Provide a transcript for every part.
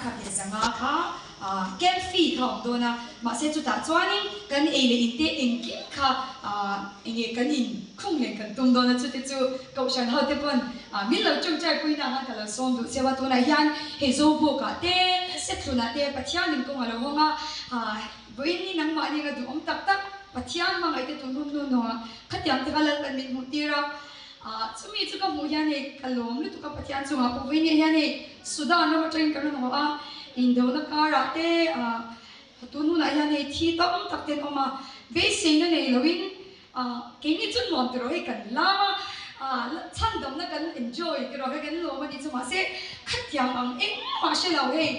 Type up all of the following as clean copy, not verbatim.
105 kha camp fee kha a awm dawn a, mahse chutah chuanin kan ei leh in te engkim kha enge kan in khung leh kan tum dawn a, chute chu Kohhran ho te pawn min lo tawngtai puina khan ka lo sawm duh cheu a, tunah hian hei Zobawkah te Sethlunah te Pathianin kawng a lo hawng a, vawiin ni nangmahni anga duhawm tak tak Pathian hmangaih te tun hun hnuhnawhah khatiang te kha Lalpan min hmuh tir a. Chumi chu ka hmuh hian hei ka lawm lutuk a, Pathian chungah pawh vawiin hian hei Sudan ram atangin ka rawn haw a, indona karah te tun hunah hian hei thi tam tak te an awm a, beiseina nei loin keini chu nuam tiraw hei kan lam a, chhandamna kan enjoy tiraw hei kan lawm a nih chu mahse khatiang ang engmah hre lo hei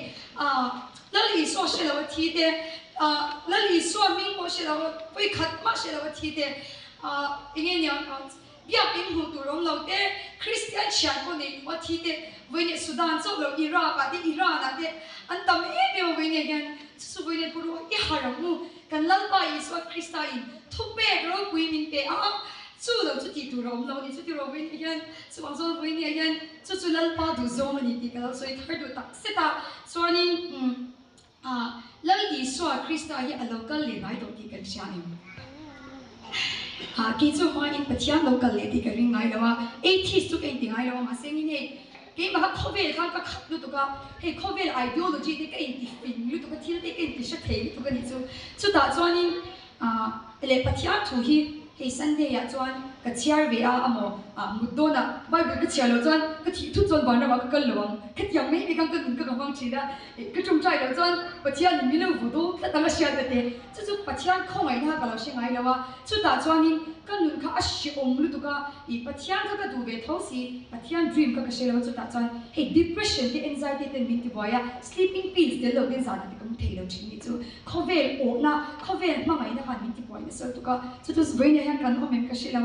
Lal Isua hre lo a thi te, Lal Isua hming pawh hre lo vawikhat mah hre lo a thi te enge niang. Biakinn hmuh tur awm lo te, Kristian thian pawh nei lo a thi te, vawiin leh Sudan chauh lo Iraq ah te Iran ah te an tam em em a vawiin ah hian chu chu vawiin leh Puru i har ang u kan Lalpa Isua Krista in thupek ropui min pe a chu lo chu tih tur a awm lo a ni chuti rawh vawiin ah hian chuvang chuan vawiin ah hian chu chu Lalpa duh zawng a ni tih ka lo sawi thar duh tak zet a chuanin umm Lal Isua Krista hi a lo kal leh ngai tawh tih kan hria em? Kei chu hmain Pathian lo kal leh tih ka ring ngai lo a, atheist chu ka inti ngai lo a, mahse engin hei keimah kha khawvel khan ka khat lutuk a, hei khawvel ideology te ka inti fing lutuk a, thil te ka inti hre thei lutuk a nih chu. Chutah chuanin leh Pathian thu hi hei Sunday ah chuan ka chhiar ve a amaw mut dawnah Bible ka chhiar loh chuan ka thih thut chuan vanramah ka kal lo ang, khatiang mai mai khan ka nun ka ka hmang thin a. Ka ṭawngṭai loh chuan Pathianin min lo vu dawn tlat ang a hriat ka ti. Chu chu Pathian khawngaihna kha ka lo hre ngai lo a, chutah chuanin ka nun kha a hrehawm lutuk a, ih Pathian kha ka duh ve tho si, Pathian dream kha ka hre lo a, chutah chuan hei depression te anxiety ten min tibuai a, sleeping pills tel lo ten zan ah te ka mu thei lo ṭhin nih chu khawvel awhna, khawvel hmangaihna khan min tibuai nasa lutuk a, chu chu vawiinah hian kan awm em ka hre lo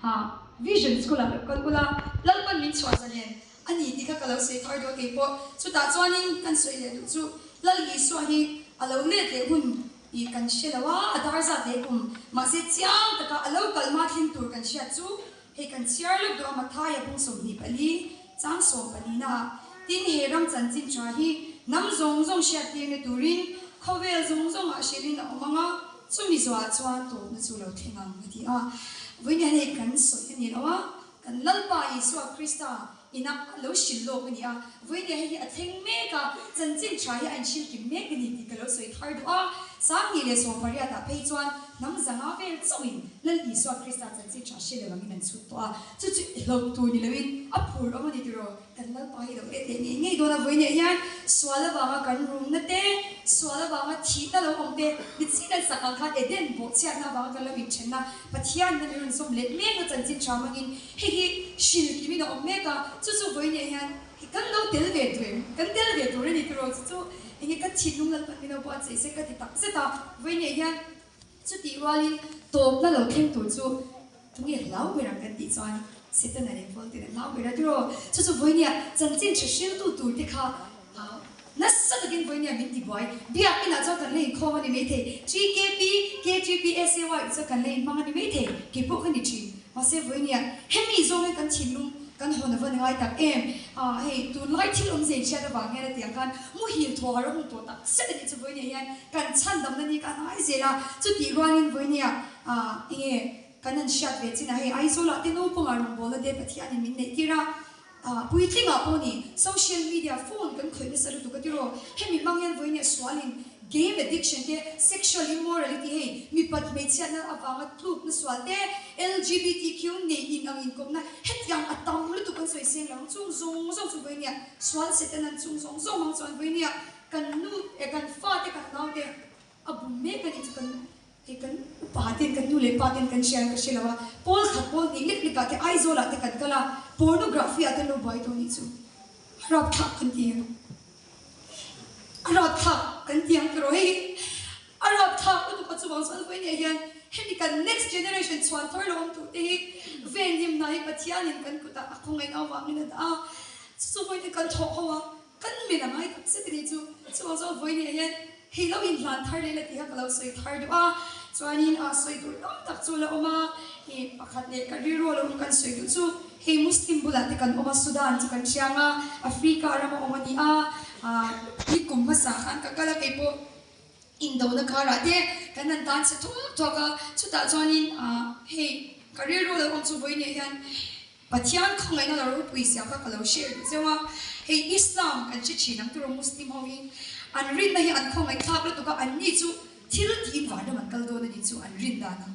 a, vision school ah lo kal ula, Lalpan min chhuah zalen. A ni tih kha ka lo sawi thar dawn kei pawh. Chutah chuanin kan sawi leh duh chu Lal Isua hi a lo let leh hun tih kan hre lo a, a dar zat leh kum. Mahse chiang taka a lo kal hma thleng tur kan hriat chu hei kan chhiar lawk duh a, Mathaia bung 24 chang 14 naah tin he ram chanchin tha hi hnam zawng zawng hriat tirna turin khawvel zawng zawngah hrilhin a awm ang a, chumi zawhah chuan tawpna chu lo thleng ang a ti a. Vawiin hian hei kan sawi a ni lo a. Kan Lalpa Isua Krista ina a lo hrilh lawk a ni a, vawinia hei hi a thleng mek a, chanchin tha hi a inhrilh kim mek a ni tih ka lo sawi thar duh a. 2018 ah phei chuan hnam zanga vel chauhin Lal Isua Krista chanchin tha hre lo angin an chhut tawh a, chu chu i hlauh tur ni loin a phur awm a ni tiraw? Kan Lalpa hi lo let leh ngei ngei dawn a, vawinia hian sual avanga kan rumna te, sual avanga thihna lo awm te, mitsi kan sak ang khan Eden bawhchhiatna avanga kan lo inthenna, Pathian hian min rawn zawm leh mek a chanchin tha hmangin hei hi hrilh kimin a awm mek a, chu chu vawinia hian hei kan lo tel ve duh em? Kan tel ve tur a ni tiraw? Chu chu enge ka thinlung Lalpan min lo buatsaih se ka ti tak zet a, vawinia hian chutih rualin tawpna lo thleng tur chu tunge hlau ber ang kan tih chuan Setana leh Paul ten an hlau ber a tiraw? Chu chu vawinia chanchin tha hriltu tur te kha Nasa takin vawinia min ti buai. Biakinah chuan kan la inkhawm a ni maithei. TKP, KTP, SAY chu kan la inhmang a ni maithei. Kei pawh ka ni thin. Mahse vawinia hemi zawngin kan thinlung kan hawn a va ni ngai tak em? Ah hei tunlai thil awm zei chhiat avang hian a tiang khan muhil thaw har a hung tawh tak zet a nih chu vawinia hian kan chhandamna ni kha a hnai zel a. Chutih rualin vawinia ah enge kan han hriat ve chinah hei Aizawlah te naupangah rawngbawlna te Pathianin min neih tir a. Puitlingah pawh ni, social media, phone kan khawih nasa lutuk a tiraw? Hemi hmang hian vawiin leh sualin game addiction te, sexual immorality hei mipat hmeichhiatna avanga tlukna sual te, LGBTQ nei in ang inkawpna hetiang a tam lutuk kan sawi seng lo ang chung zawng zawng chu vawiin leh sual Satan-an chung zawng zawng hmang chuan vawiin leh kan nu eh kan fate kan naute a bum mek a nih chu kan Hei kan upa ten kan nu leh pa ten kan hria in ka hre lo a, pawl khat pawl hnih lek lek ah te Aizawl ah te kan kal a, pornography ah te an lo buai tawh nih chu a rapthlak kan ti ang, a rapthlak kan ti ang tiraw hei a rapthlak lutuk a chuvang chuan vawiin ah hian hemi kan next generation chhuan thar lo awm tur te hi venhim hna hi Pathian in kan kutah a khawngaihna avangin a dah a, chu chu vawiin ah kan thawh ho a, kan men a ngai tak zet a nih chu, chuvang chuan vawiin ah hian. Hei lo inhlan thar leh la tih kha ka lo sawi thar duh a, chuanin a sawi tur tam tak chu la awm a, hei pakhat leh ka rilru a lo awm kan sawi duh chu hei Muslim bulah te kan awm a, Sudan chu kan hriang a, Africa rama awm a ni a, ni hmasa khan ka kal a kei pawh indona karah te kan han tan chhe thuak thuak a, chutah chuanin hei ka rilru lo awm chu vawiin hian Pathian khawngaihna lo ropui zia kha ka lo share duh zeuh a, hei Islam kan hre thin ang tiraw Muslim ho hi an rinna hi an khawngaih thlak lutuk a, anni chu thil tiin vanram an kal dawn a nih chu an rin dan a.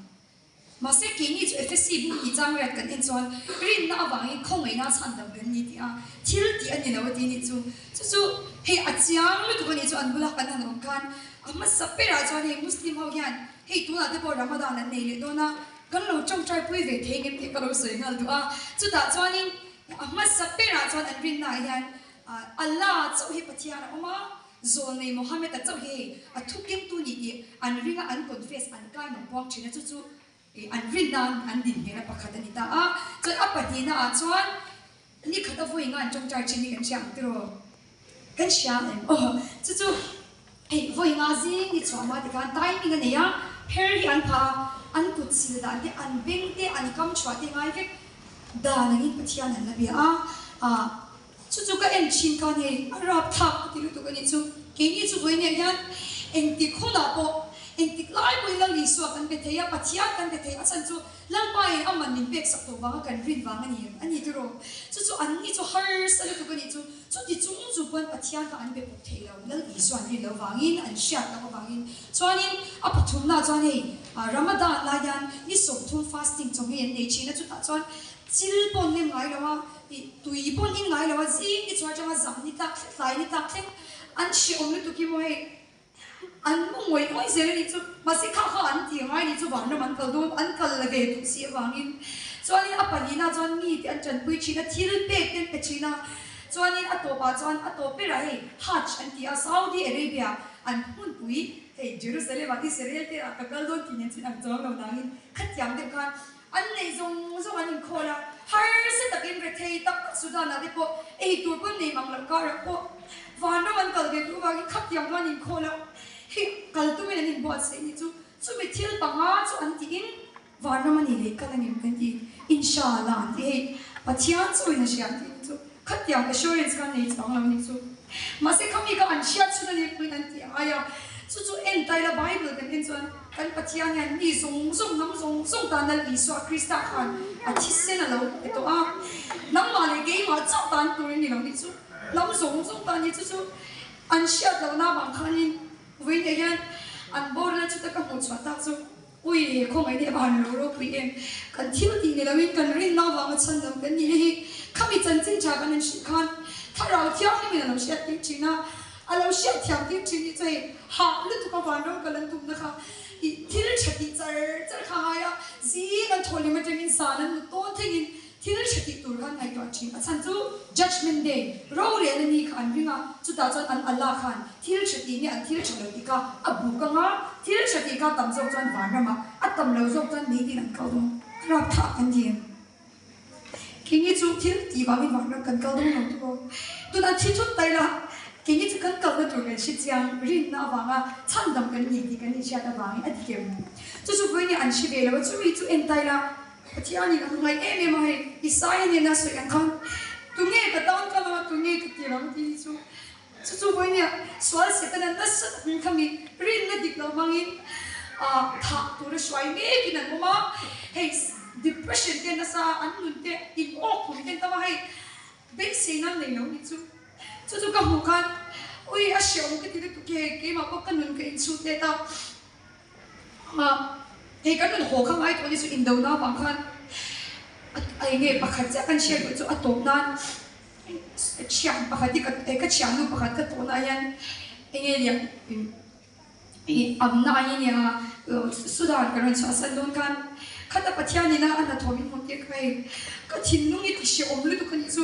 Mahse keini chu Efesi bu ni chang riat kan en chuan rinna avangin khawngaihna chhan dam kan ni tih a, thil tih a ni lo a ti nih chu. Chu chu hei a chiang lutuk a nih chu an bula kan han awm khan a hmasa berah chuan hei Muslim ho hian hei tunah te pawh Ramadan an nei leh dawn a, Kan lo tawngtai pui ve thei ngem tih ka lo sawi nghal duh a, chutah chuanin a hmasa berah chuan an rinnaah hian Allah chauh hi Pathian a awm a, Zawlnei Mohammed-a chauh hi hei a thukengtu ni tih an ringa an confess an kai mang puang thin a, chu chu an rinna an dinhmehna pakhat a ni ta a. Chuan a pahnihnaah chuan Ni khat a vawi nga an tawngtai thin hi kan hria ang tiraw? Kan hria em? Aw, chu chu hei vawi nga zing ni chhuah hma tikhan timing a nei a, pher hi an phah a, an kut sil dan te, an beng te, an kam chhuah te ngai vek dan angin Pathian an la bia a, ah chu chu ka en thin khan hei a rap thlak ka ti lutuk a nih chu, keini chu vawi nia hian engtik hunah pawh engtik lai pawhin Lal Isua kan be thei a, Pathian kan be thei a chhan chu Lalpa in aman min pek sak tawh vanga kan rin vang a ni em? A ni tiraw? Chu chu an ni chu harsa lutuk a nih chu. Chuti chung chu pawn Pathian kha an be pawp thei lo. Lal Isua an rin loh vangin, an hriat loh avangin. Chuanin a pathumna chuan hei Ramadan lai hian ni 30 fasting chaw hei an nei thin a, chutah chuan chil pawn lem ngai lo a, tui pawn in ngai lo a, zing ni chhuah atanga zam ni tlak thleng, tlai ni tlak thleng an hreawm lutuk hi maw hei. An mu ngawih ngawih zel a nih chu. Mahse kha kha an ti ngai nih chu vanram an kal dawn, an kal la ve duh si avangin. Chuanin a pahnihna chuan mi te an tanpui thin a, thil pek te an pe thin a. Chuanin a tawpah chuan a tawp berah hei Hajj an ti a, Saudi Arabia an hmunpui hei Jerusalem ah Israel te ah ka kal dawn tih nen chuan an chuang lo nangin khatiang deuh khan an neih zawng zawng an inkhawl a, harsa takin rethei tak tak Sudan ah te pawh ei tur pawn nei mang loh karah pawh vanram an kal ve duh avangin khatiang chuan an inkhawl a, hei kal tumin an inbuatsaih nih chu chumi thil panga chu an tiin vanram a nih leh kal a ngem kan ti Inshallah an ti hei Pathian chauhin a hria an tih nih chu khatiang assurance kha an nei chuang lo nih chu mahse khami kha an hriat chhun a nih pawhin an ti ai a chu chu entaila Bible kan en chuan Kan Pathian hian mi zawng zawng, hnam zawng zawng tan Lal Isua Krista khan a thisen a lo pe tawh a. Nangmah leh keimah chauh tan tur in ni lo nih chu, hnam zawng zawng tan ni chu chu an hriat lohna avang khanin vawiinah hian an boralna chuta ka hmuh chhuah tak chu ui he khawngaih nih avang lo ropui em. Kan thil tih ni loin kan rinna avanga chhan lo kan nih na hi khami chanchin tha kan han hrilh khan Thlarau Thianghlimin a lo hriat tir thin a. A lo hriat thiam tir thin hi chu hei hah lutuk a vanram kal an tumna kha ih thil tha tih char char kha a ngai a, zing an thaw hlim atangin san an mut tawn thlengin thil tha tih tur kha an ngaihtuah thin. A chhan chu Judgement Day, rorel a ni kha an ring a, chutah chuan an Allah khan thil tha tih nge an thil tha lo tih kha a buk ang a, thil tha tih kha tam zawk chuan vanramah, a tam lo zawk chuan meitin an kal dawn, rapthah kan ti em? Keini chu thil tih vangin vanram kan kal dawn lo tawh. Tunah thi thut ta ila, keini chu kan kalna tur kan hre chiang, rinna avanga chhandam kan ni tih kan inhriat avangin a ti em? Chu chu vawiin an hre ve lo a, chumi chu en ta ila, Pathianin a hmangaih em em a hei, Isaia nena sawi ang khan, Tunge ka tan kal anga, tunge ka tir ang tih hi chu. Chu chu vawinia sual Setana nasa takin khami rinna dik lo hmangin thah tura hruai mekin an awm a, hei depression te nasa an nun te in awk hlum te an tam a, hei beiseina an nei lo ni chu. Chu chu ka hmuh khan ui a hreawm ka ti lutuk hi hei keimah pawh ka nun ka inchhut let a, hei kan rawn haw kha ngai tawh ni chu indona avang khan a enge pakhat chiah kan hriat duh chu a tawp nan Thian pakhat hi ka thiannu pakhat ka tawhna hian enge lian ih amna hi nia Sudan ka rawn chhuahsan dawn khan khata Pathian ina a hnathawh min hmuh tir kha hei ka thinlung hi ti hrehawm lutuk a nih chu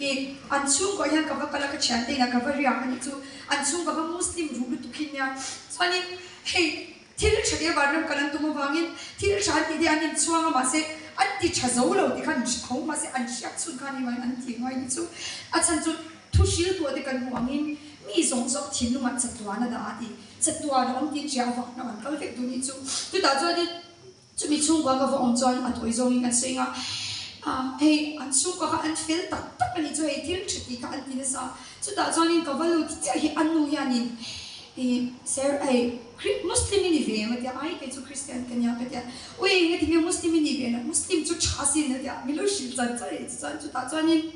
ih an chhungkaw hian ka va kal a ka thiante inah ka va riak a nih chu an chhungkaw kha Muslim ruh lutuk hi nia chuanin hei Thil tha te vanram kal an tum avangin thil tha an tih te an inchhuang a, mahse an ti tha zo lo tih khan an hre tho, mahse an hriat chhun khan hei an ti ngai nih chu. A chhan chu thu hril tuah te kan hmuh angin mi zawng zawng thinlungah chatuan a dah a ti, chatuan a awm tih ṭia avangin an kal vek duh nih chu. Chutah chuanin chumi chhungkua ka va awm chuan a tawi zawngin an sawi nga, hei an chhungkua kha an fel tak tak a nih chu hei thil tha tih kha an ti nasa. Chutah chuanin ka va lut chiah hi a nu hian. hianin i Sir hei Muslim i ni ve em a tia, ai kei chu Christian ka nia ka tia, ui engati nge Muslim i nih ve na, Muslim chu tha asin a tia, min lo hrilh chan chan e chuan chutah chuanin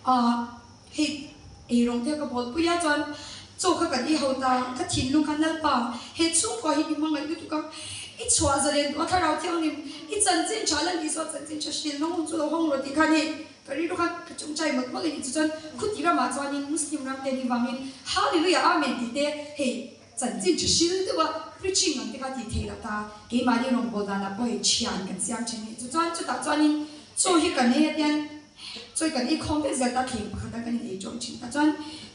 ah hei eirawng te ka bawl pui a chuan chaw kha kan ei ho ta, ka thinlung khan Lalpa he chhungkua hi mi hmangaih lutuk a, i chhuah zalen duh a thlarau thianghlim i chanchin tha la ni saw chanchin tha hrilh nung chu lo hawng rawh tih khan hei Ka rilru khan ka chungchai mawlh mawlh a ni chu chuan khuti ramah chuanin Muslim ram te ni vangin Hallelujah Amen tih te hei chanchin tha hril deuh a preaching ang te kha tih theih loh ta keimahni rawngbâwl danah pawh hei thian kan siam thin a ni chu chuan chutah chuanin chaw hi kan ei a tian chaw hi kan ei khawm vek zel ta thleng pakhat a kan in ei tawng thin ta chuan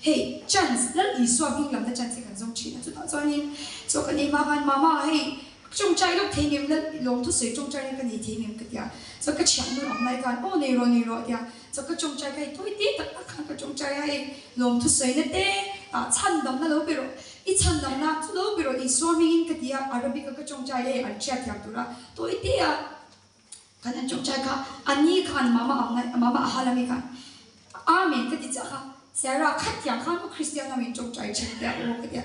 hei chance Lal Isua hming lamna chance hi kan zawng thin a chutah chuanin chaw kan ei hma khan mama hei Tawngtai lawk thei ngem la lawm thusawi tawngtai na ka nei thei ngem ka ti a, chuan ka thian nun awm lai khan aw nei rawh nei rawh a ti a, chuan ka tawngtai kha hei tawi te tak tak khan ka tawngtai a hei lawm thusawi na te ah chhan damna lo be rawh i chhan damna chu lo be rawh Isua hmingin ka ti a, Arabic a ka tawngtai hei an hriat thiam tur a tawi te a kan han tawngtai kha a ni khan mama ang lai mama a hal ami khan Amen ka ti chiah kha Sarah khat tiang khan maw Christian ho in tawngtai thin te a aw ka ti a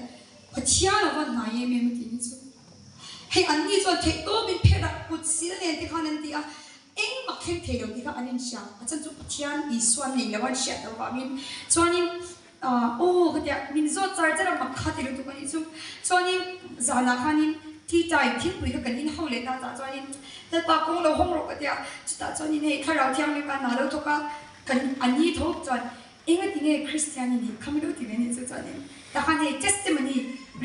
Pathian a va hnai em em a ti ni chu. Hei an ni chuan theih tawp in pherh a kut sil nen te khan an ti a, engmah thleng thei lo tih kha an inhria. A chan chu Pathian Isua nei lo an hriat loh vangin chuanin aw ka ti a, min zawt char char a mak kha ti lutuk a nih chu. Chuanin zanah khanin tea time thingpui kha kan in ho leh ta tah chuanin Lalpa kawng lo hawng rawh ka ti a, chutah chuanin hei Thlarau Thianghlim kha hna lo thawk a, kan a ni tho chuan Engati nge Kristian i nih kha mi lo ti ve nih chu chuanin takhan hei testimony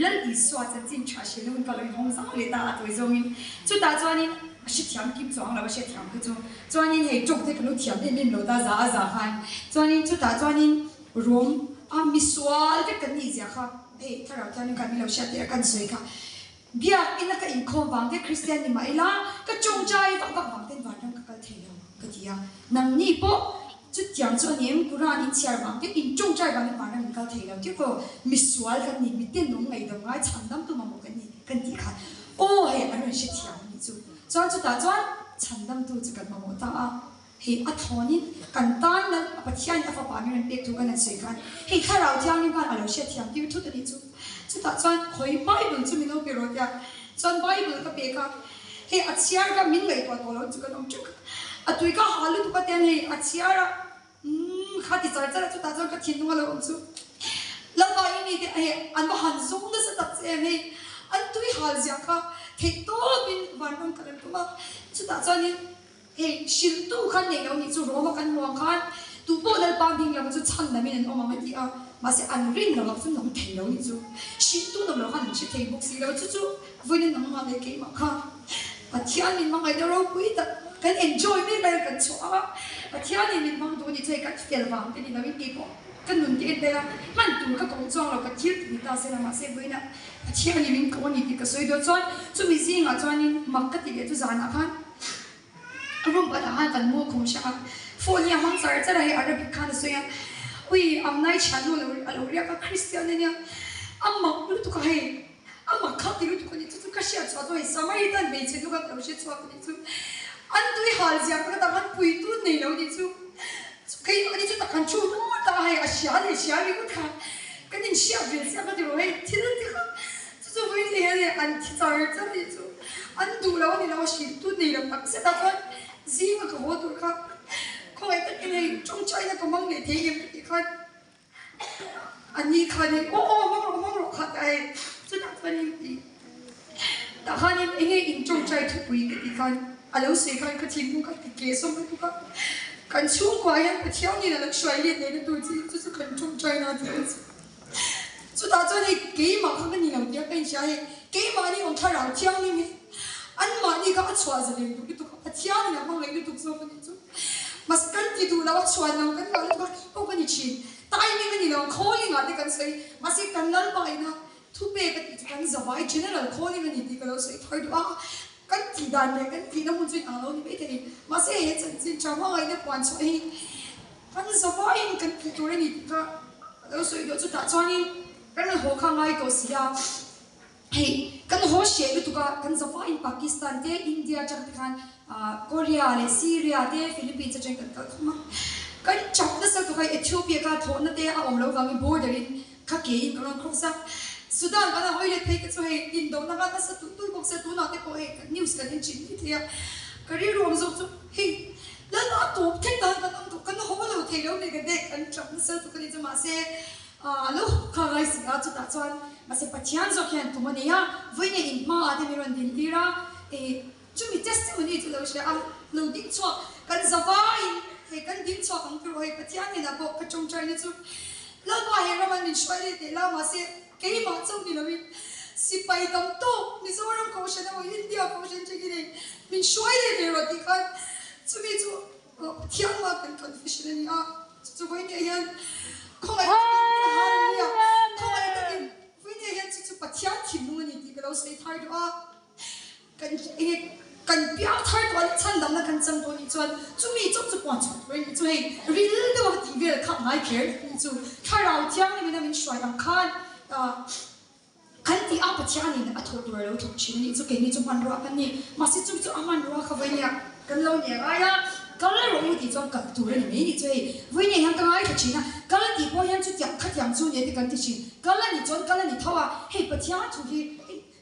Lal Isua chanchin tha hrilh hun ka lo inhawng zau leh ta a tawi zawngin chutah chuanin a hrethiam kim chuang lo a hrethiam kha chu chuanin hei tawng te ka lo thiam em em lo ta za a za khan chuanin chutah chuanin Rom a misual vek kan nih zia kha hei thlarau thianghlim khan min lo hriat tir a kan sawi kha Biakinn a ka inkhawm vang te Kristian ni mah ila ka tawngtai vak vak vang ten vanram ka kal thei lo ka ti a, nangni pawh chutiang chu a ni em Quran in chhiar vang te in tawngtai vangin vanram in kal thei lo tir ko, misual kan ni, miten awm ngaihdam ngai chhandam tu mamawh kan ni kan tih khan aw hei an rawn hrethiam a nih chu, chuan chutah chuan chhandam tu chu kan mamawh ta a. Hei a thawnin kan tan lal a Pathianin a fapa min rawn pek thu kan han sawi khan hei Thlarau Thianghlim khan a lo hriatthiam tir thut a nih chu. Chutah chuan khawi Bible chu min lo pe rawh tia chuan Bible ka pek a, hei a chhiar kha min ngaihtuah tawh lo chu kan awm teuh kha. A tui ka ha lutuk a tian hei a chhiar a umm kha ti char char a chutah chuan ka thinlung a lo awm chu. Lalpa i mite hei an va han zawng nasa tak che em hei an tui hal ziah kha theih tawpin vanram ka lo tum a chutah chuanin Hei hrilhtu khan nei lo nih chu Roma kan hmuh ang khan tu pawh Lalpa hming lama chu chhan lamin an awm ang a ti a, mahse an rin lo ah chuan an thei lo nih chu hrilhtu nawm lo khan an hre thei bawk si lo chu chu vawiin an nangmah leh keimah kha Pathian min hmangaihna ropui tak kan enjoy mek lai a kan chhuah a, Pathianin min hmang duh a nih chu hei kan fel vang te ni loin keipawh ka nun te en vel a hman tur ka ko chuang lo ka thil ti ni ta se la mahse vawiin ah Pathianin min ko a ni tih ka sawi dawn chuan chumi zingah chuanin mak ka ti leh chu zanah khan Room pakhatah khan kan mu khum hrang a, phone hi a hmang char char a, hei Arabic khan a sawi a, ui Amnai thiannu a lo a lo riak a, Christian a nia, a mak lutuk a hei, a mak kha ti lutuk a ni, chu chu ka hriat chhuah chu hei Samaritan hmeichhe nu kha ka lo hre chhuak a ni chu, an tui hal zia pakhatah khan puitu nei lo a ni chu, keimah ni chu tak han thu lut a, hei a hria leh hria ringawt kha kan inhriat ve chiang a ti rawh hei thil te kha. Chu chu vawiin ni hian an thi char char a nih chu an duh lo a ni lo a hrilh tut nei lo tak zet ah chuan zinga ka haw tur kha khawngaih takin hei tawngtaina ka hmang leh thei ngem ka tih khan a ni khan hei aw aw hmang rawh hmang rawh kha ta hei chutah chuan in tih tah khanin enge in tawngtai thupui ka tih khan a lo sawi khan ka thinlung kha ti keh sawm lutuk a kan chhungkua hian Pathian in a lo hruai let lehna tur chi chu chu kan tawngtaina a ti a ni. Chutah chuan hei keimah kha ka ni lo tia ka inhria hei keimahni awm thlarau thianghlim hi anmahni kha a chhuah zalen duh lutuk a, Pathianin a hmangaih lutuk zawk a nih chu. Mahse kan ti duh lo a chhuan lo kan ngah lutuk a kei pawh ka ni thin. Timing a ni lo calling ah te kan sawi mahse kan Lalpaina thupek a tih chu kan zavai general calling a ni tih ka lo sawi thar duh a, kan tih dan leh kan tihna hmun chu inang lo ni maithei. Mahse he chanchin tha hmangaihna puan chhuah hi Kan zavaiin kan tih tur a ni tih kha ka lo sawi duh a, chutah chuanin kan rawn haw kha ngai tawh si a, hei kan haw hreh lutuk a, kan zavaiin Pakistan te, India atang te khan Korea leh Syria te, Philippines atangin kan kal khawm a, kan chak nasa lutuk a, Ethiopia kha thlawhna te a awm loh vangin border in. Ka ke in ka rawn cross a, Sudan kan a hawi let phei ka chu hei indona kha nasa tulh tulh bawk sia tunah te pawh hei kan news kan en thin mai thei a, ka rilru awm zawk chu hei Lalpa a tawp thleng dan kan awm duh kan haw lo thei lo nen ka dek kan tap nasa lutuk a ni chu mahse a lo kha ngai si a chutah chuan mahse Pathian zawk hian tum a nei a, vawiin in hmaah te min rawn din tir a ih chumi testimony chu lo hria a lo ding chhuak kan zavaiin hei kan ding chhuak ang tur hei Pathian hnenah pawh ka tawngtaina chu Lalpa he ram an min hruai leh teh la mahse keimah chauh ni loin sipai tam tawk Mizoram Kohhran emaw India Kohhran thlengin hei min hruai leh ve rawh tih khan chumi chu Pathian mah kan confession a ni a, chu chu vawiin hian khawngaih takin Hallelujah khawngaih takin vawiin hian chu chu Pathian thinlung a ni tih ka lo sawi thar duh a. Kan enge kan piang thar tawh a nih chhan damna kan chang tawh a nih chuan chumi chawp chu puan chhuah tur a nih chu hei ril deuh a tih vel kha ngai kher a nih chu thlarau thianghlim in a min hruai ang khan kan tih a Pathianin a thawh tur a lo thawk thin a nih chu keini chu hmanrua kan ni mahse chu chu a hmanrua kha vawinia kan lo nia ngai a kal rawh u tih chuan kal tur a ni mai nih chu hei vawinia hian ka ngaithla thin a kal tih pawh hian chutiang khatiang chu nia ti kan ti thin kal a nih chuan kal a ni tho a hei Pathian thu hi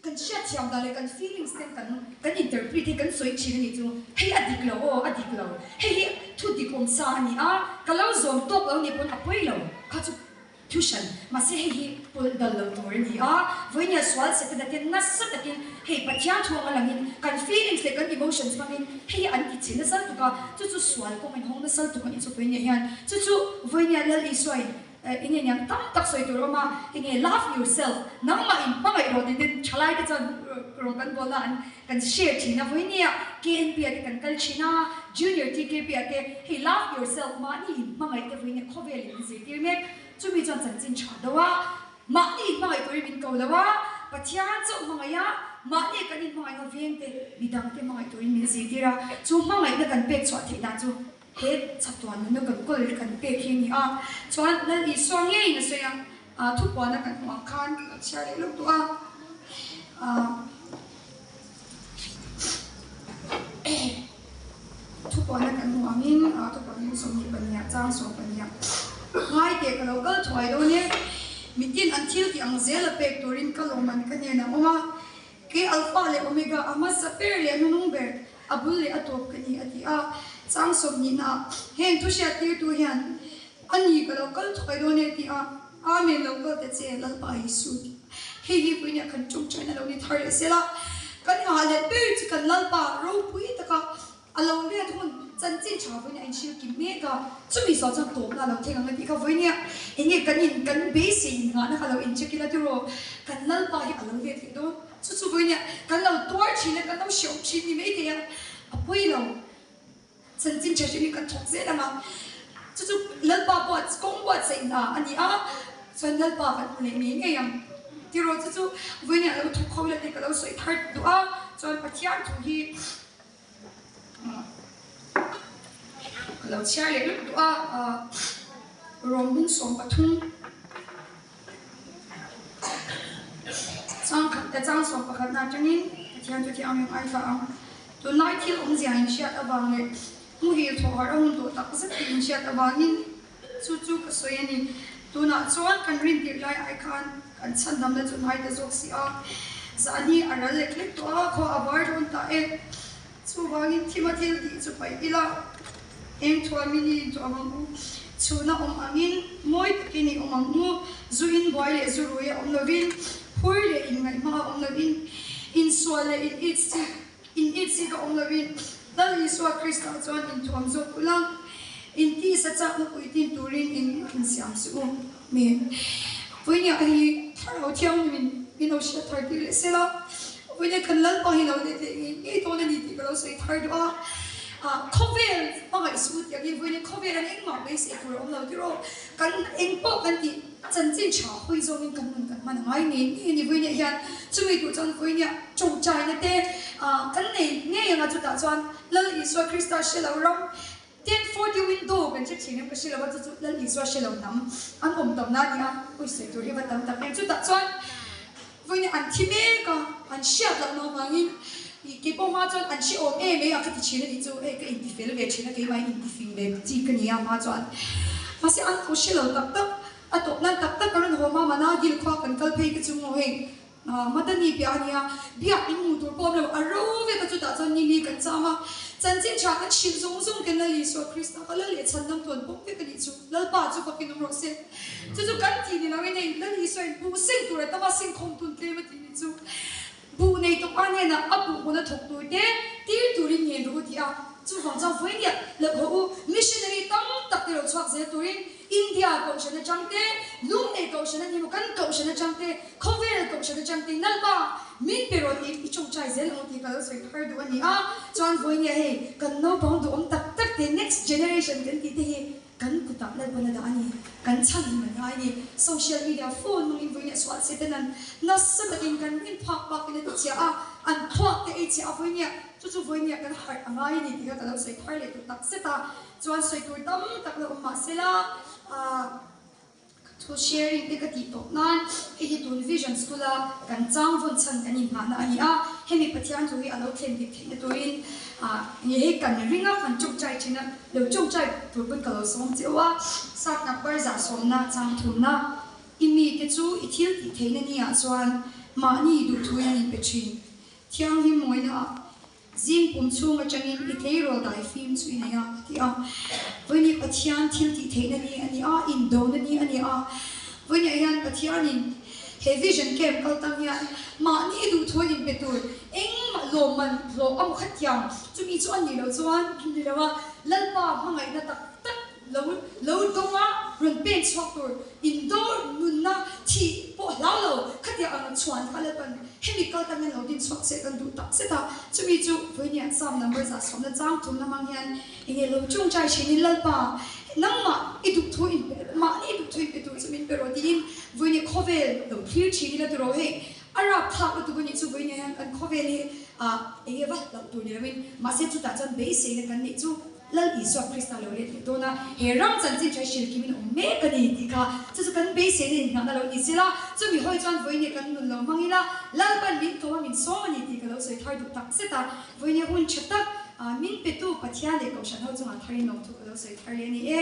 Kan hriatthiam dan leh kan feelings ten kan kan interpret hi kan sawi thin a nih chu hei a dik lo aw a dik lo hei hi thu dik awm sa a ni a ka lo zawm tawk lo nih pawn a pawi lo kha chu thu hran mahse hei hi pawlh dal lo tur a ni a vawinia sual setana ten nasa takin hei Pathian thu anga langin kan feelings leh kan emotions hmangin hei hi an ti chhe nasa lutuk a chu chu sual kawng inhawng nasa lutuk a nih chu vawinia hian chu chu vawinia Lal Isuain Enge niang tam tak sawi tur awm a, enge love yourself, nangmah in hmangaih rawh tih ten thalai te chuan rawng kan bawl na an kan share thin a, vawinia KNP ah te kan kal thin a, Junior TKP ah te hei love yourself mahni in hmangaih te vawinia khawvel in min zirtir mek, chumi chuan chanchin tha do a, mahni in hmangaih turin min ko lo a, Pathian chauh hmangaih a, mahni kan in hmangaih nga veng te midang te hmangaih turin min zirtir a, chu hmangaihna kan pek chhuah theih dan chu. He chatuan nunna kan kawl kan pek hi a ni a, chuan Lal Isua ngeiin a sawi a, aa thupuana kan hmuh ang khan ka lo chhiar leh lawk duh a, aa thupuana kan hmuh angin aa thupuan hming 22 chang 12 ngai teh ka lo kal thuai dawn e, mitin an thil tih ang zel a pek turin ka lawmman ka hnenah awm a, kei Alpha leh Omega a hmasa ber leh a hnunung ber A bul leh a tawp ka ni a ti a, chang 20 ah heng thu hriattirtu hian a ni ka lo kal thuai dawn e ti a, Amen lo kal ta che Lalpa Isu ti a, hei hi puinia kan tawngtaina lo ni thar leh sela, kan nghahlet ber chu kan Lalpa ropui taka a lo let hun chanchin tha vawinia a inhrilh kim mek a, chumi zawh chuan tawpna a lo thleng ang a tih kha vawinia enge kan in kan beisei innghahna kha lo incheck ila tiraw kan Lalpa hi a lo let leh dawn. Chu chu vawinia kan lo tuar thin a, kan lo hreawm thin ni mai thei a, a pawi lo. Chanchin tha hrim hi kan thawk zel ang a, chu chu Lalpa buat kawng buatsaih hna a ni a, chuan Lalpa kan hmu leh ngei ngei ang. Tiraw chu chu vawinia lo thawk ho la tih ka lo sawi thar duh a, chuan Pathian thu hi ka lo chhiar leh lutuk duh a, Rawng 13. Changkhat te chang 11 na atangin Pathian chu thiang in ngaithla ang. Tunlai thil awmzia in hriat avang leh muhil thawh harh a hun tawh tak zet tih in hriat avangin chu chu ka sawi a ni. Tunah chuan kan rintirh lai ai khan kan chhandamna chu hnai ta zawk si a. Zahni a ral lek lek tawh a, khua a var dawn ta e. Chuvangin thima thil tih chu paih ila, eng thuam in i intuam ang u, chhuna awm angin mawi takin i awm ang u, zu in buai leh zu rui a awm lovin, phur leh inngaihhma a awm lovin, insual leh in it sik in it sik a awm lovin, Lal Isua Krista chuan inthuam zawk ula, in tisa chakna puitlin turin in insiam suh u. Amen. Vawinia hi Thlarau Thianghlim in lo hriat thar tir leh sela, vawinia kan Lalpa hi lo let leh ngei ngei dawn a ni tih ka lo sawi thar duh a. Ah, khawvel hmangaih suh tih angin vawinia khawvel an engmah beisei tur a awm lo tiraw? Kan eng pawh kan tih chanchin tha hawi zawngin kan nun kan hman a ngai ngei ngei a ni. Vawinia hian chumi duh chuan vawinia tawngtaina te ah kan nei ngei ang a, chutah chuan Lal Isua Krista hre lo ram 1040 window kan hre thin em ka hre lo a, chu chu Lal Isua hre lo hnam an awm tam na a ni a, pawisawi tur hi va tam tak em. Chutah chuan vawiin an thi mek a, an hriat loh na avangin ih kei pawh hma chuan an hre awm em em a ka ti thin a nih chu, hei ka intifel ve thin a, keimah intifing ve chi ka ni a hma chuan mahse an lo hre lo tak tak. A tawp nan tak tak ka rawn haw mama na dil khua kan kal phei te chu maw hei Madani piah a nia, biak in hmuh tur pawh awm lo, a ro vek a chutah chuan ni mi kan cham a, chanchin tha kan hrilh zawng zawng ken Lal Isua Krista ka lal leh chhan dam tuan pawm vek a nih chu, Lalpa chu fakin awm rawh se. Chu chu kan tih ni loin hei Lal Isua in buh seng tur a tam a, sengkhawm tun tlem a tih nih chu. Buh nei tawpa hnenah a buh hmuna thawk tur te tir turin ngen rawh u ti a, chuvang chuan vawinia loh haw u missionary tam tak te lo chhuak zel turin India kohhran atang te, Lungnei kohhran a ni maw kan kohhran atang te, khawvel kohhran atang te Nalpa min pe rawh tih i tawngtai zel ang tih ka lo sawi thar duh a ni a, chuan vawinia hei kan naupang duhawm tak tak te next generation kan tih te hi Kan kutah Lalpan a dah a ni. Kan chhan him an ngai a ni. Social media phone hmangin vawiin a sual se ten an nasa takin kan rin phak bakin a ti chiah a, an thluak te ei chiah a vawinia chu chu vawinia kan harh a ngai a ni tih kha ka lo sawi thar leh tur tak zet a. Chuan sawi tur tam tak la awm mahsela ah. Thu sharing te ka tih tawh nan hei hi tun Vision School a kan chang vawn chhan kan inhmahna a ni a, hemi Pathian thu hi a lo thlen dik theihna turin nge hei kan ring a, kan tawngtai thin a, lo tawngtai tur pawn ka lo sawm che u a, Satna parza sawmna chang thumna i mite chu i thil tih theihna ni ah chuan mahni duhthuin an inpe thin thianghlim mawina ah Zing pum chhung atangin i tleirawl dai fim chu i nei a, a ti a. Vawiini Pathian thil tih theihna ni a ni a, indona ni a ni a. Vawiiniah hian Pathianin he vision camp kal tang hian mahni duhthu an inpe tur engmah lawmman hlawh a maw khatiang chumi chu a nih loh chuan ni lo a, Lalpa hmangaihna tak tak lo lo dawng a rawn pen chhuak tur indo nunna thih pawh hlau lo khatiang ang chhuan kha Lalpan hemi kal tan hian lo din chhuak se kan duh tak zet a, chumi chu vawinia Psalm number 110 chang thumna hmang hian enge lo tawngtai thinin Lalpa nangmah i duhthu in pe mahni i duhthu in pe tur chu min pe rawh tiin vawinia khawvel lo thlir thin ila tiraw hei a rapthlak lutuk anih chu vawinia hian kan khawvel hi ah enge va hlauh tur ni loin mahse chutah chuan beiseina kan neih chu Lal Isua Krista lo let leh dawn a, he ram chanchin tha hrilh kim in awm mek a ni tih kha chu chu kan beiseina inngahna lo ni sela, chumi hawi chuan vawiin kan nun lo hmang ila, Lalpan min tawm a min sawm a ni tih ka lo sawi thar duh tak zet a, vawiin hun tha tak min petu Pathian leh Kohhran ho chungah tharin lawmthu ka lo sawi thar leh a ni e.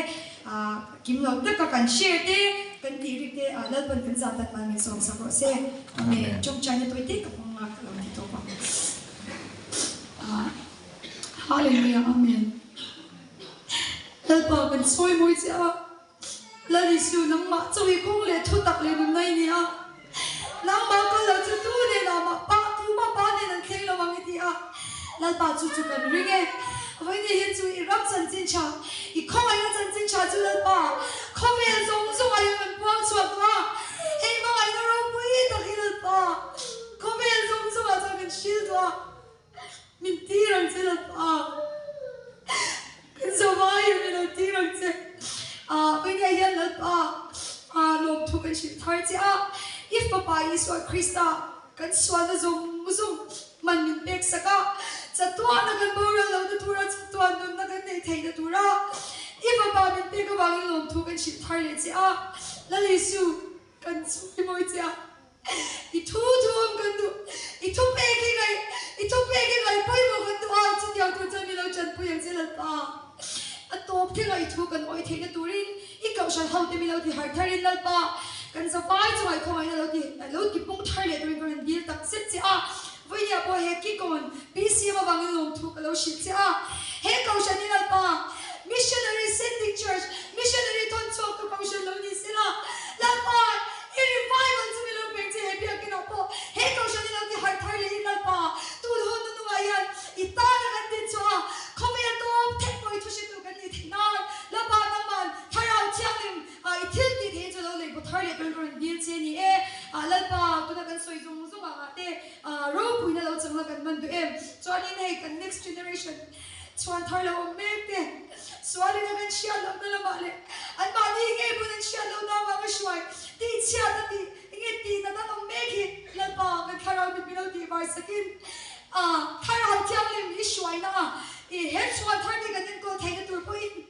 Kim lo taka kan share te, kan tih rik te Lalpan kan zah tan mal min sawm sak rawh se. Amen. Tawngtaina tawi te ka hmang a, ka lo ti tawp ang. Hallelujah Amen Lalpa kan sawi mawi che a Lal Isu nangmah chawi kawng leh thu tak leh nunna i ni a nangmah kal lo chu tu nen ah mah pa tu mah pa nen an thleng lo ang i ti a Lalpa chu chu kan ring e Vawiin hian chu i ram chanchin tha i khawngaihna chanchin tha chu Lalpa khawvel zawng zawng ah hian kan puang chhuak tawh a hei hmangaihna ropui tak hi Lalpa khawvel zawng zawng ah chuan kan hril tawh a. Min tir ang che Lalpa. Kan zawhmai in min lo tir ang che. Ah, Vawinia hian Lalpa ah lawmthu kan hrilh thar che a. I Fapa Isua Krista kan sualna zawng zawng man min pek sak a. Chatuahna kan boral lohna tura chatuah nunna kan neih theihna tura I Fapa min pek avangin lawmthu kan hrilh thar leh che a. Lal Isu kan chhuimawi che a. I thu thu awm kan duh, i thu pek hi ngaih, i thu pek hi ngaih pawimawh kan duh a, chutiang tur chuan min lo tanpui ang che Lalpa. A tawp thlengah i thu kan awih theihna turin i kohhran hote min lo ti harh tharin Lalpa, kan zavai chungah i khawngaihna lo ti lo ti pung thar leh turin ka rawn dil tak zet che a. Vawinia pawh he Kikawn BCM avangin lawmthu ka lo hrilh che a, he kohhran hi Lalpa Missionary Sending Church, Missionary thawn chhuak tu kohhran lo ni sela, Lalpa i revival chu mi lo pek che he biakinah pawh he kohhran hi lo ti harh thar leh in Lalpa tun hun nu nungah hian i tana kan din chhuah a, khawvel tawp thek pawh i thu hretu kan nih theih nan Lalpa nangman Thlarau Thianghlim i thil tih theih chu lo lei bu thar leh turin ka rawn dil che ni e, Lalpa tuna kan sawi zung zung ang ah te Ropuina lo changla kan man duh em? Chuanin hei kan next generation chhuan thar lo awm mek te sualin a kan hriat lohna lamah leh anmahni ngei pawn an hriat lohna avanga hruai tih chhiat a tih nge tih nat an awm mek hi Lalpa kan thlarau mit min lo tih var sakin thlarau thianghlim i hruaina a i he chhuan thar te kan enkawl theihna tur pawhin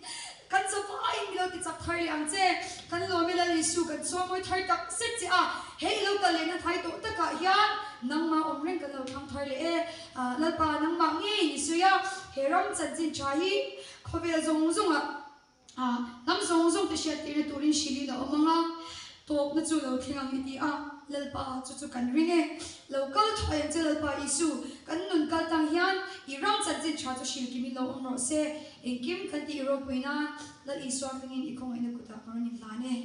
Kan chawhaiin mi lo ti chak thar leh ang che. Kan lawm i Lal Isu kan chuangawi thar tak zet che a, he i lo kal lehna thai tawh takah hian nangmah awm reng kan lo thlang thar leh e. Lalpa nangmah ngei ni sawi a, he ram chanchin tha hi khawvel zawng zawngah. Hnam zawng zawng te hriattirna turin hrilhin a awm ang a, tawpna chu lo thleng ang i ti a, Lalpa chu chu kan ring e. Lo kal thuai ang che Lalpa Isu, kan nun kal tang hian i ram chanchin tha chu hrilh kimin lo awm rawh se. Engkim kan tih ropui nan Lal Isua hmingin i khawngaihna kutah ka rawn inhlan e.